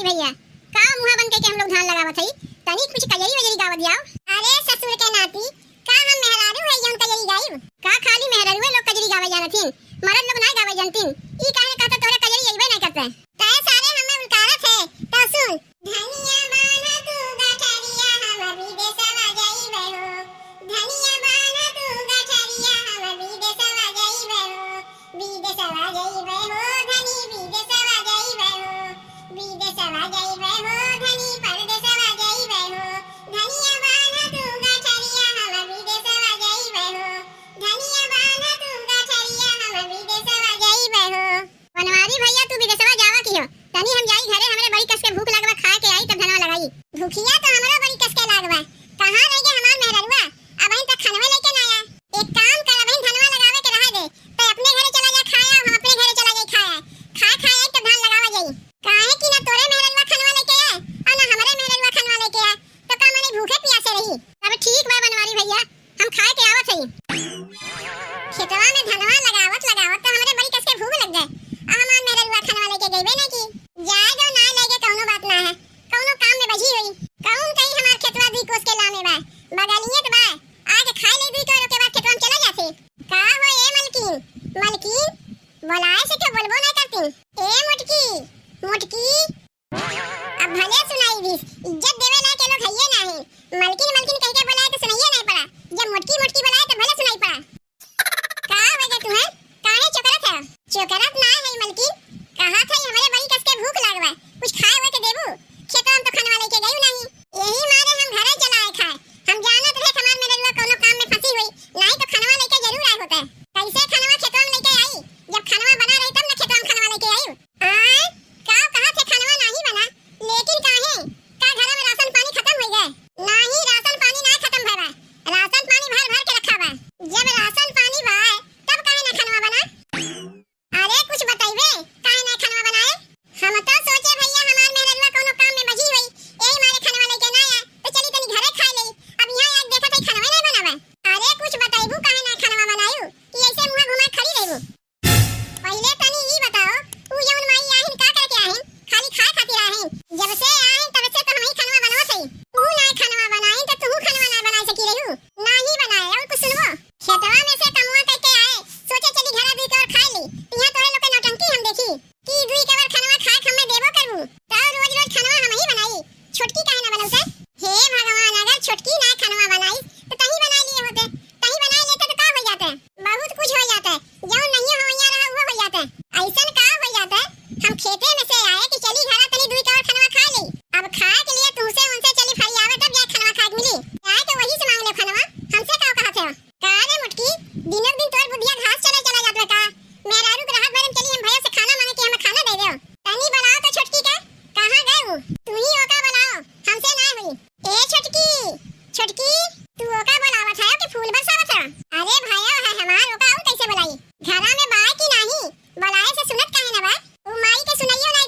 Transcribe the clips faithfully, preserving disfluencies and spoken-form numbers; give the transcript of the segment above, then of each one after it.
भइया, का मुँहा बन के, के हम लोग धान लगावत हई? तनी कुछ कजरी वजरी गावत जाओ। अरे ससुर के नाती, का हम मेहरारू हई जौन कजरी गाइब? का खाली मेहरारुए लोग कजरी गावे जानत हिन, मरद लोग नाहीं गावे जानतिन? ई काहे कहत तोहरे कजरी अइबे नाहीं करते? तय सारे हमें उलकारत है, तो सुन। धनिया बान्हा तू गठरिया, हम विदेशवा जइबे हो। धनिया बान्हा तू गठरिया, हम विदेशवा जइबे हो। विदेशवा जइबे हो धनी, विदेशवा जइबे हो। विदेशवा जइबे हो धनी, परदेशवा जइबे हो। धनिया बान्हा तू गठरिया, हम विदेशवा जइबे हो। धनिया बान्हा तू गठरिया, हम विदेशवा जइबे हो। बनवारी भइया, तू विदेशवा जावा की हो, तनी हम जाई घरे, हमरे बड़ी कस के भूख लागबा, खाए के आई तब धनवा लगाई। भूखिया तो हमरो बड़ी कस के लागबा, कहाँ रह गए हमार मेहररुआ? अबहिन तक खनवे लेके ना आया। एक काम कर, अबहिन धनवा लगावे के रहे दे, तो अपने घरे चला जा खाया, हम अपने घरे चला जाई खाया। खाए खाए आई तब धान लगावा जाई। काहे कि ना तोरे मेहररुआ खनवा लेके आए और ना हमरे मेहररुआ खनवा लेके आए, तो का माने भूखे पियासे रही? अब ठीक बा बनवारी भइया, हम खाए के आवत हई। खेतवा में धनवा लगावत लगावत तो हमरे बड़ी कस के भूख लग गए। आ हमार मेहररुआ खनवा लेके गइबे ना की। जाए दो ना लेके कौनो बात ना है, कौनो काम में बझी होई। कौन कहीं हमार खेतवा दुई कोस के लामे बा, बगलिए तो बा। आके खाए ले दुई कोस के बाद खेतवा में चला जाते। का हो ए मलकिन, मलकिन बोलाए से क्यों बोलबो ना करती? ए मोटकी, मोटकी। अब भले सुनाई दिस, इज्जत देवे लायक ये लोग हइये ना है। मलकिन मलकिन कह के बोलाए तो सुनाइए नहीं पड़ा, जब मोटकी मोटकी बोलाए तो भले सुनाई पड़ा। का हो गया तुम्हें, काहे चोकरत है? चोकरत ना है मलकिन, कहा था हमारे बड़ी कस के भूख लागबा, कुछ खाए हुए के देबू? खेतवा में तो खनवा लेके गई नहीं, यही मारे हम घरे चला आए खाए। हम जानत रहे हमार मेहररुआ कौनो काम में फंसी हुई, नहीं तो खनवा लेके जरूर आए होते। कैसे खनवा खेतवा में लेके आई? जब खनवा बना रही तब ना खेतवा में खनवा लेके आई। आय, का कहा थे खनवा नाही बना, लेकिन काहे? का घरा में राशन पानी खतम होइ गए? नाही, राशन पानी ना खतम भय बा, राशन पानी भर भर के रखा बा। जब राशन पानी बा, तब काहे ना खनवा बना? अरे कुछ बतइबे, काहे ना खनवा बनाए? हम तो सोचे भइया हमार मेहररुआ कौनो काम में बझी होई, यही मारे खनवा लेके ना आए, तो चली तनी घरे खाए लेई। अब यहाँ आके देखत हई खनवे ना बनावे। अरे कुछ बतइबू, काहे ना खनवा बनायू कि ऐसे मुँह घुमा खड़ी रहबू? पहिले तनी ई बताओ, ऊ जौन माई आहिन का करके आहिन? खाली खाए खातिर आहिन। जब से आहिन तब से तो हमही खनवा बनावत हई। ऊ ना खनवा बनाइन तो तुहू खनवा ना बनाए सकी रहू। नाही बनाए, और कुछ सुनबो? खेतवा में से कमवा करके आए, सोचे चली घरा दुई कवर खाए ली। तो यहाँ तोरे लोग के नौटंकी हम देखी कि दुई कवर खनवा खाए के हमें देबो करबू। तो रोज रोज खनवा हमही बनाई, छोटकी काहे ना बनौते? हे भगवान, अगर छोटकी ना खनवा बनाई तो तही बनाए लिए होते, तही बनाए लेते तो का हो जाते? बहुत कुछ हो जाता है, जौन नहीं होइया रहा वो हो जाता है। ऐसन का हो जाता है, हम खेते में से आए कि चली घरा तनी दुई कवर खनवा खा ली। अब खाए के लिए तुमसे उनसे चली फरियावे तब जाए खनवा खाए के मिली। जाए तो वही से मांग ले खनवा, हमसे का कहत है? का रे मोटकी, दिनक दिन तोर बुधिया घास चरे चला जात बा का? मेहरारू के रहत भरम चली हम भैया से खाना मांगे कि हमें खाना दे दो। तनी बुलाओ तो छोटकी के, कहाँ गए वो? तू ही ओका बुलाओ, हमसे ना हुई। ए छोटकी, छोटकी, तू ओका बोलावत है कि फूल बरसावत है? अरे भाया है हमार, ओका और कैसे बोलाई? घरा में बाय कि नाही? बोलाए से सुनत काहे ना बा? उ माई के सुनाइयो ना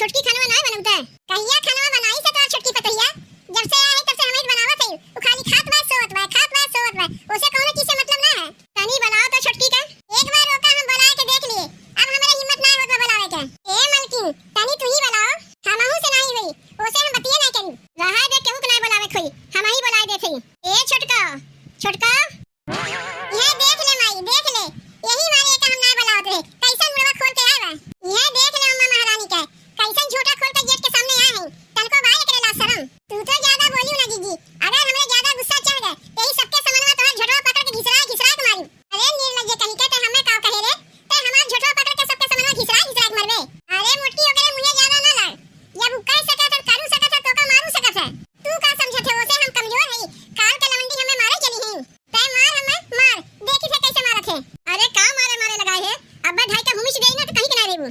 छोटकी खनवा नाय बनउते? कहिया खनवा बनाइस तोहार छोटकी पतोहिया? जब से आए तब से हमही बनावत हई। उ खाली खात बा, सोवत बा, खात बा, सोवत बा। ओसे कउनो चीज से मतलब ना है। तनी बनाओ तो छोटकी का। एक बार ओका हम बोलाए के देख लिए, अब हमरे हिम्मत ना होत बा बोलावे के। ए मलकिन, तनी तू ही बोलाओ, हमहू से नाही होई, ओसे हम बतिये ना करी। रहा दे, केहू के ना बोलावे के होई, हमही बोलाए देत हई। ए छोटका, छोटका। यह देख ले माई, देख ले, यही मारे एका हम ना बोलावत रहे, कैसन मुड़वा खोल के आए बा। यह देख ले अम्मा महारानी के, कैसन झोटा खोल के गेट के सामने आए हैं, तनको बा एकरे लाज शरम। तू तो ज्यादा बोलियो ना जीजी, अगर हमरे ज्यादा गुस्सा चढ़ गए, तो यही सबके समनवा तोहर झोटवा पकड़ के घिसरा घिसरा के मारी। अरे निर्लज्ज कनिका, ते हमें का कहे रे? ते हमार झोटवा पकड़ के सबके समनवा घिसरा घिसरा के मरबे। अरे मोटकी, ओकरे मुँहे ज्यादा ना लड़। जब उ कह सकत है, करू सकत है, तो का मारू सकत है? तू का समझत है, ओसे हम कमजोर हई? काल के लवंडी हमें मारे चली हई। ते मार हमें, मार। देखी थे कैसे मारत है। अरे का मारे मारे लगाए है? अब्बा ढाई का भूमि से देई ना तो कहीं के ना रेबू।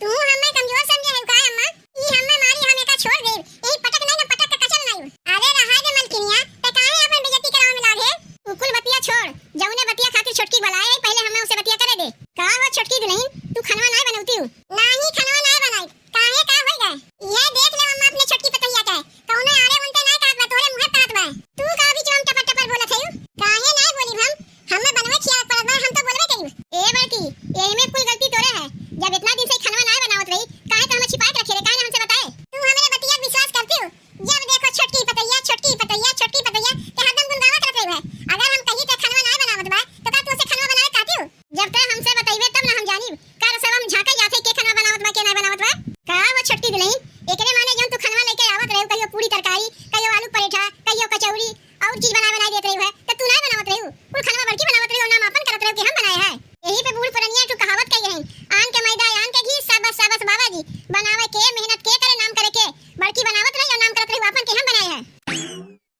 तू हमें कमजोर समझे है का अम्मा? ई हमें मारी, हम एका छोड़ देब। यही पटक नहीं ना, पटक के कचल नहीं। अरे रहा दे मलकिनिया, ते काहे अपन बेइज्जती करावे में लाग है? उ कुल बतिया छोड़, जौने बतिया खातिर छोटकी बुलाए है, पहले हमें उसे बतिया करे दे। का हो छोटकी दुल्हन, तू खनवा नाय बनौती हूँ? नाही, खनवा नाय बनाई। काहे, का होई गए? ये देख ले अम्मा अपने छोटकी पतोहिया के, कौनो आड़े उनते नाय कहत बा, तोहरे मुँहे कहत बा। तू का बीच में टपर टपर बोलत है? काहे नाय बोली हम? हमें बनवे खियावे पड़त बा, हम तो बोलबे करी। ए बड़की, यही में कुल गलती तोरे है। जब इतना दिन से खनवा नाय बनावत रही, काहे तो हमें छिपाए के रखे रे, काहे ना हमसे बताए? तू हमरे बतिया के विश्वास करती हो? जब देखो छोटकी पतैया, छोटकी पतैया, छोटकी पतैया, ते हरदम गुनगावा करत रही है। अगर हम कही ते खनवा नाय बनावत बा, तो का तू उसे खनवा बनावे कहती हो? जब ते हमसे बतइबे तब ना हम जानी। का रसवा में झांका जाथे के खनवा बनावत बा, के नाय बनावत बा? का वो छोटकी दुल्हन, एकरे माने जौन तू खनवा लेके आवत रहे, कहियो पूरी तरकारी, कहियो आलू परेठा, कहियो कचौरी, और चीज बनाए बनाए देत रही है, तो तू नाय बनावत रही? कुल खनवा बड़की बनावत रही और नाम आपन करत रही कि हम बनाए है। यही पे बूढ़ पुरनिया तू कहावत कही रही, "आन के मैदा, आन के घी, साबस, साबस बाबा जी।" बनावे के, मेहनत के करे, नाम करे के। बड़की बनावत रही और नाम करत रही, आपन के हम बनाए है।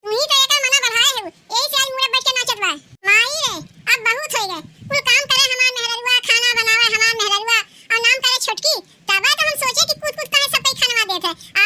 तू ही तो एकर मना बढ़ाए है, यही से आज मुड़े बैठ के नाचत बा। माई रे, अब बहुत होई गए। कुल काम करे हमार मेहररुआ, खाना बनावे हमार मेहररुआ, और नाम करे छोटकी। तबे तो हम सोचे कि कूद कूद काहे सब कोई खनवा देत है।